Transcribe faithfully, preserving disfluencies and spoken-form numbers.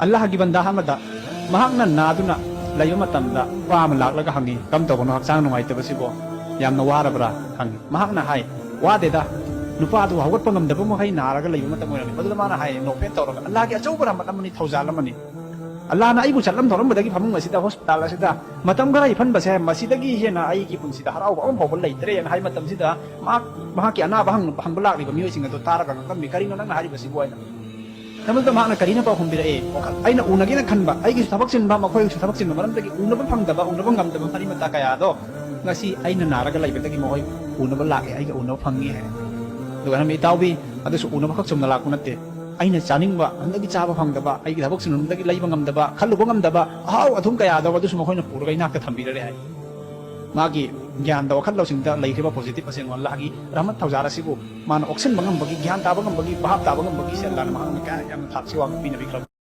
ꯑꯜꯂꯥꯍꯒꯤ ꯕꯟꯗꯥ ꯑꯃꯗ ꯃꯍꯥꯛꯅ ꯅꯥꯗꯨꯅ ꯂꯩꯕ ꯃꯇꯝꯗ ꯅꯨꯄꯥ ꯑꯃ ꯂꯥꯛꯂꯒ ꯍꯪꯉꯤ, "ꯀꯝ ꯇꯧꯕꯅꯣ, ꯍꯛꯆꯥꯡ ꯅꯨꯡꯉꯥꯏꯇꯕꯁꯤꯕꯣ? ꯌꯥꯝꯅ ꯋꯥꯔꯕ꯭ꯔꯥ?" ꯍꯪꯉꯤ꯫ ꯃꯍꯥꯛꯅ ꯍꯥꯏ, "ꯋꯥꯗꯦꯗ, ꯅꯨꯄꯥꯗꯨ ꯍꯧꯒꯠꯄ ꯉꯝꯗꯕ ꯃꯈꯩ ꯅꯥꯔꯒ ꯂꯩꯕ ꯃꯇꯝ ꯑꯣꯏꯔꯝꯃꯤ꯫" ꯃꯗꯨꯗ ꯃꯥꯅ ꯍꯥꯏ, "ꯅꯣꯛꯐꯦꯠ ꯇꯧꯔꯒ, ꯑꯜꯂꯥꯍꯒꯤ ꯑꯆꯧꯕ ꯔꯍꯃꯠ ꯑꯃꯅꯤ, ꯊꯧꯖꯥꯜ ꯑꯃꯅꯤ꯫ ꯑꯜꯂꯥꯍꯅ ꯑꯩꯕꯨ ꯆꯠꯂꯝꯗꯧꯔꯝꯕꯗꯒꯤ ꯐꯃꯨꯡ ꯑꯁꯤꯗ, ꯍꯣꯁꯄꯤꯇꯥꯜ ꯑꯁꯤꯗ ꯃꯇꯝ ꯈꯔ ꯏꯐꯟꯕꯁꯦ, ꯃꯁꯤꯗꯒꯤ ꯍꯦꯟꯅ ꯑꯩꯒꯤ ꯄꯨꯟꯁꯤꯗ ꯍꯔꯥꯎꯕ ꯑꯃ ꯐꯥꯎꯕ ꯂꯩꯇ꯭ꯔꯦꯅ" ꯍꯥꯏ ꯃꯇꯝꯁꯤꯗ, ꯃꯍꯥꯛ, ꯃꯍꯥꯛꯀꯤ ꯑꯅꯥꯕ ꯍꯪ-, ꯍꯪꯕ ꯂꯥꯛꯂꯤꯕ ꯃꯤꯑꯣꯏꯁꯤꯡ ꯑꯗꯨ ꯇꯥꯔꯒ ꯉꯛꯂꯝꯃꯤ, "ꯀꯔꯤꯅꯣ ꯅꯪꯅ ꯍꯥꯏꯔꯤꯕꯁꯤꯕꯨ?" ꯍꯥꯏꯅ꯫ ꯃꯗꯨꯗ ꯃꯍꯥꯛꯅ ꯀꯔꯤꯅ ꯄꯥꯎꯈꯨꯝ ꯄꯤꯔꯛꯏ? "ꯑꯩꯅ ꯎꯅꯒꯦꯅ ꯈꯟꯕ, ꯑꯩꯒꯤꯁꯨ ꯊꯕꯛ ꯆꯤꯟꯕ, ꯃꯈꯣꯏꯒꯤꯁꯨ ꯊꯕꯛ ꯆꯤꯟꯕ ꯃꯔꯝꯗꯒꯤ ꯎꯅꯕ ꯐꯪꯗꯕ, ꯎꯅꯕ ꯉꯝꯗꯕ ꯃꯔꯤ ꯃꯇꯥ ꯀꯌꯥꯗꯣ ꯉꯁꯤ ꯑꯩꯅ ꯅꯥꯔꯒ ꯂꯩꯕꯗꯒꯤ ꯃꯈꯣꯏ ꯎꯅꯕ ꯂꯥꯛꯑꯦ, ꯑꯩꯒ ꯎꯅꯕ ꯐꯪꯉꯦ" ꯍꯥꯏ꯫ ꯑꯗꯨꯒ ꯍꯥꯏꯔꯝꯃꯤ, "ꯏꯇꯥꯎꯕꯤ, ꯑꯗꯨꯁꯨ ꯎꯅꯕꯈꯛ ꯆꯨꯝꯅ ꯂꯥꯛꯄ ꯅꯠꯇꯦ꯫ ꯑꯩꯅ ꯆꯥꯅꯤꯡꯕ, ꯍꯟꯗꯛꯀꯤ ꯆꯥꯕ ꯐꯪꯗꯕ, ꯑꯩꯒꯤ ꯊꯕꯛ ꯆꯤꯟꯃꯟꯕꯗꯒꯤ ꯂꯩꯕ ꯉꯝꯗꯕ, ꯈꯜꯂꯨꯕ ꯉꯝꯗꯕ ꯑꯍꯥꯎ ꯑꯊꯨꯝ ꯀꯌꯥꯗꯣ ꯑꯗꯨꯁꯨ ꯃꯈꯣꯏꯅ ꯄꯨꯔꯒ ꯏꯅꯥꯛꯇ ꯊꯝꯕꯤꯔꯔꯦ" ꯍꯥꯏ꯫ ꯃꯥꯒꯤ ꯒ꯭ꯌꯥꯟꯗ, ꯋꯥꯈꯜ ꯂꯧꯁꯤꯡꯗ ꯂꯩꯈ꯭ꯔꯤꯕ ꯄꯣꯖꯤꯇꯤꯚ ꯑꯁꯦ ꯑꯜꯂꯥꯍꯒꯤ ꯔꯍꯃꯠ ꯊꯧꯖꯥꯜ ꯑꯁꯤꯕꯨ ꯃꯥꯅ ꯑꯣꯛꯁꯤꯟꯕ ꯉꯝꯕꯒꯤ, ꯒ꯭ꯌꯥꯟ ꯇꯥꯕ ꯉꯝꯕꯒꯤ, ꯚꯥꯞ ꯇꯥꯕ ꯉꯝꯕꯒꯤ ꯁꯦ ꯑꯜꯂꯥꯍꯅ ꯃꯍꯥꯛꯅ ꯀꯌꯥ ꯌꯥꯝꯅ ꯊꯥꯛꯁꯤ ꯋꯥꯡꯅ ꯄꯤꯅꯕꯤꯈ꯭ꯔꯕ꯫